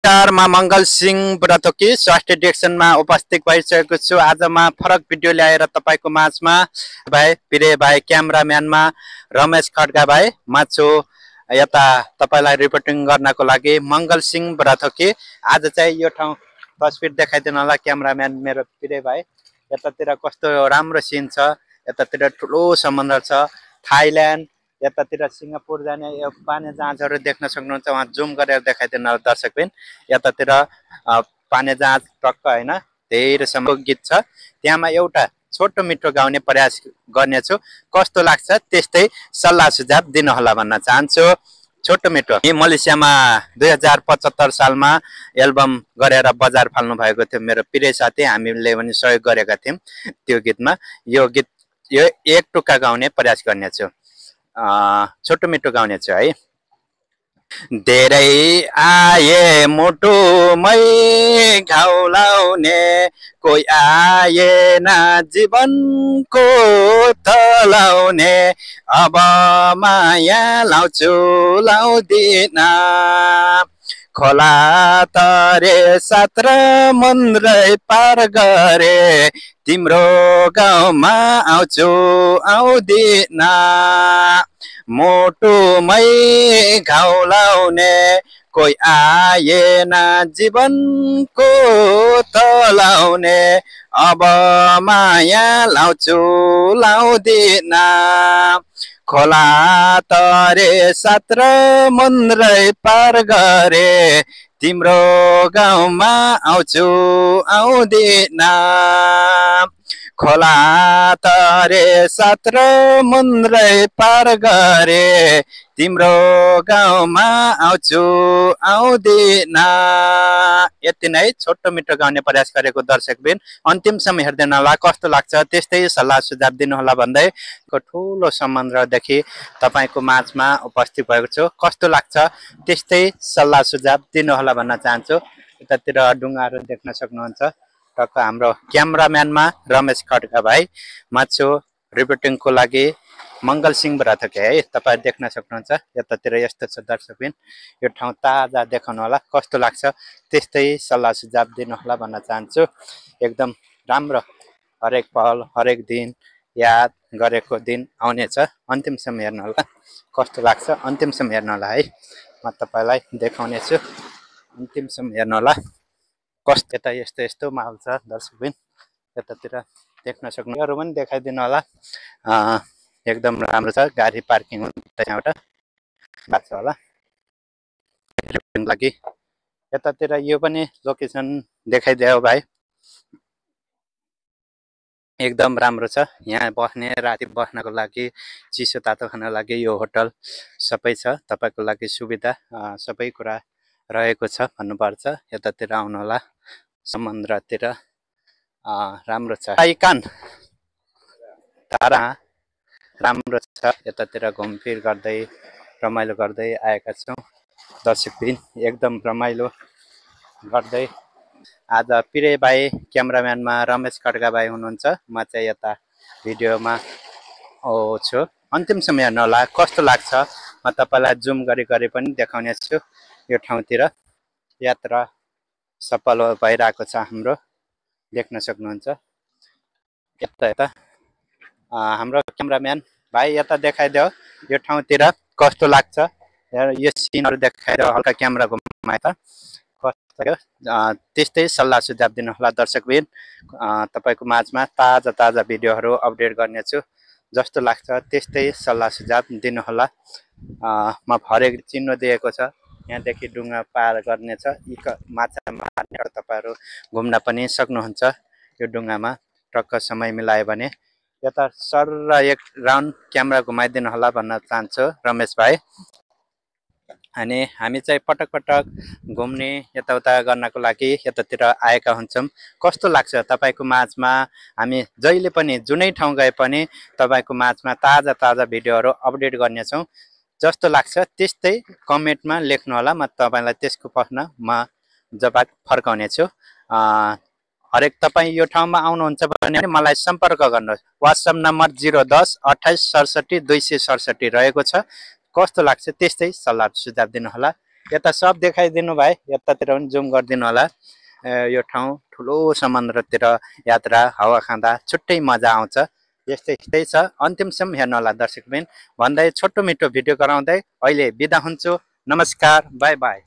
नमस्कार, म मंगल सिंह ब्रथोकी स्वास्थ्य डिरेक्सनमा उपस्थित भइसकेको छु। आज म फरक भिडियो ल्याएर तपाईको माझमा भाइ पिरे भाइ क्यामेराम्यानमा रमेश खड्का भाइ म छु यता तपाईलाई रिपोर्टिङ गर्नको लागि मंगल सिंह ब्रथोकी। आज चाहिँ यो ठाउँ तस्बिर देखाइदिनु होला क्यामेराम्यान मेरो पिरे भाइ। यतातिर कस्तो राम्रो सिन छ, यतातिर ठुलो समुद्र छ, थाइल्यान्ड यतातिर सिंगापुर जाने यो पानी जहाजहरु देख्न सक्नुहुन्छ। वहाँ जुम गरेर देखाइदिनु होला दर्शकबिन। यतातिर पानी जहाज टक्क हैन धेरै सम्म गीत छ। त्यहाँमा एउटा छोटो मिठो गाउने प्रयास गर्नेछु, कस्तो लाग्छ त्यस्तै सल्लाह सुझाव दिनु होला भन्न चाहन्छु। छोटो मिठो मलेसियामा 2075 सालमा एल्बम गरेर बजार फाल्नु भएको थियो मेरो प्रिय साथी, हामीले पनि सहयोग गरेका थियौं त्यो गीतमा। यो गीत यो एक टुक्का गाउने प्रयास गर्नेछु, छोटो मिठो गाउने छु है। धेरै आए मुटुमै घाउ लाउने, कोही आएन जीवनको तलाउने, अब माया लाउँछु लाउँदिन, खोला तरे सत्र मुन्द्रै पार गरे, तिम्रो गाउँमा आउँछु आउँदिन, मुटुमै घाउ लाउने, कोही आएन जीवनको तलाउने, अब माया लाउँछु लाउँदिन, खोला तरे सत्र मुन्द्रै पार गरे, तिम्रो गाउँमा आउँछु आउँदिन, खोला तरे सत्र मुन्द्रै पार गरे, तिम्रो गाउँमा आउँछु आउँदिन। यति नै छोटो मिठो गाउने प्रयास गरेको दर्शकबिन अन्तिमसम्म हेर्दैन होला, कस्तो लाग्छ त्यस्तै सल्लाह सुझाव दिनु होला भन्दै ठुलो समुद्रदेखि तपाईको माझमा उपस्थित भएको छु। कस्तो लाग्छ त्यस्तै सल्लाह सुझाव दिनु होला भन्न चाहन्छु। यतातिर डुङ्गाहरू देख्न सक्नुहुन्छ। टक्क हाम्रो क्यामेराम्यानमा रमेश खड्का भाइ, म छु रिपोर्टिङको लागि मंगल सिंह ब्रथोकी है। तपाईहरु देख्न सक्नुहुन्छ। यतातिर यस्तो छ दर्शकबिन, यो ठाउँ ताजा देखाउनु होला, कस्तो लाग्छ त्यस्तै सल्लाह सुझाव दिनु होला भन्न चाहन्छु। एकदम राम्रो हरेक पल हरेक दिन याद गरेको दिन आउनेछ। अन्तिमसम्म हेर्नु होला, कस्तो लाग्छ अन्तिमसम्म हेर्नु होला है। म तपाईलाई देखाउने छु, अन्तिमसम्म हेर्नु होला कस्तो। यता यस्तो यस्तो माहौल छ दर्शकबिन, यतातिर देख्न सक्नु। अरु पनि देखाइदिनु होला। एकदम राम्रो छ, गाडी पार्किङ त्यहाँबाट लाग्छ होला लागि। यतातिर यो पनि लोकेसन देखाइदियो भाइ, एकदम राम्रो छ। यहाँ बस्ने राति बस्नको लागि, चिसो तातो खानको लागि यो होटल सबै छ, तपाईको लागि सुविधा सबै कुरा रहेको छ भन्नुपर्छ। यतातिर आउनु होला, समुद्रतिर राम्रो छ। आइकान तारा राम्रो छ। यतातिर घुमफिर गर्दै रमाइलो गर्दै आएका छौं दर्शकबिन, एकदम रमाइलो गर्दै। आज पिरे भाइ क्यामेराम्यानमा रमेश खड्का भाइ हुनुहुन्छ, म चाहिँ यता भिडियोमा छु। अन्तिमसम्म हेर्नु होला, कस्तो लाग्छ म तपाईलाई जुम गरी गरी पनि देखाउने छु। यो ठाउँतिर यात्रा सफल भइरहेको छ हाम्रो, देख्न सक्नुहुन्छ। यता यता हाम्रो क्यामेराम्यान भाइ यता देखाइदियो यो ठाउँतिर कस्तो लाग्छ, यो सिनहरु देखाइदियो, हल्का क्यामेरा घुमाए त कस्तो लाग्यो त्यस्तै सल्लाह सुझाव दिनु होला दर्शकबिन। तपाईको माझमा ताजा ताजा भिडियोहरु अपडेट गर्नेछु, जस्तो लाग्छ त्यस्तै सल्लाह सुझाव दिनु होला। म हरेक चिन्ह दिएको छ, यहाँदेखि डुङ्गा पार गर्ने छ, माछा मार्ने तपाईहरु घुम्न पनि सक्नुहुन्छ यो डुङ्गामा टक्क समय मिलायो भने। यता सर एक राउन्ड क्यामेरा घुमाइदिनु होला भन्न चाहन्छु रमेश भाइ। अनि हामी चाहिँ पटक पटक घुम्ने यताउता गर्नको लागि यतातिर आएका हुन्छौं। कस्तो लाग्छ तपाईको माझमा, हामी जहिले पनि जुनै ठाउँ गए पनि तपाईको माझमा ताजा ताजा भिडियोहरु अपडेट गर्नेछौं। जस्तो लाग्छ त्यस्तै कमेन्टमा लेख्नु होला, म तपाईलाई त्यसको प्रश्न म जवाफ फर्काउने छु। हरेक तपाईं यो ठाउँमा आउनुहुन्छ भने मलाई सम्पर्क गर्नुहोस्। WhatsApp नम्बर 010 28 67 267 रहेको छ। कस्तो लाग्छ त्यस्तै सल्लाह सुझाव दिनु होला। यता सब देखाइदिनु भाइ, यतातिर पनि जुम गरिदिनु होला। यो ठाउँ ठुलो समुद्रतिर यात्रा हावा खाँदा छुट्टै मजा आउँछ। यस्तै छ, अन्तिमसम्म हेर्नु होला दर्शकबिन भन्दै छोटो मिठो भिडियो गराउँदै अहिले बिदा हुन्छु। नमस्कार, बाई बाई।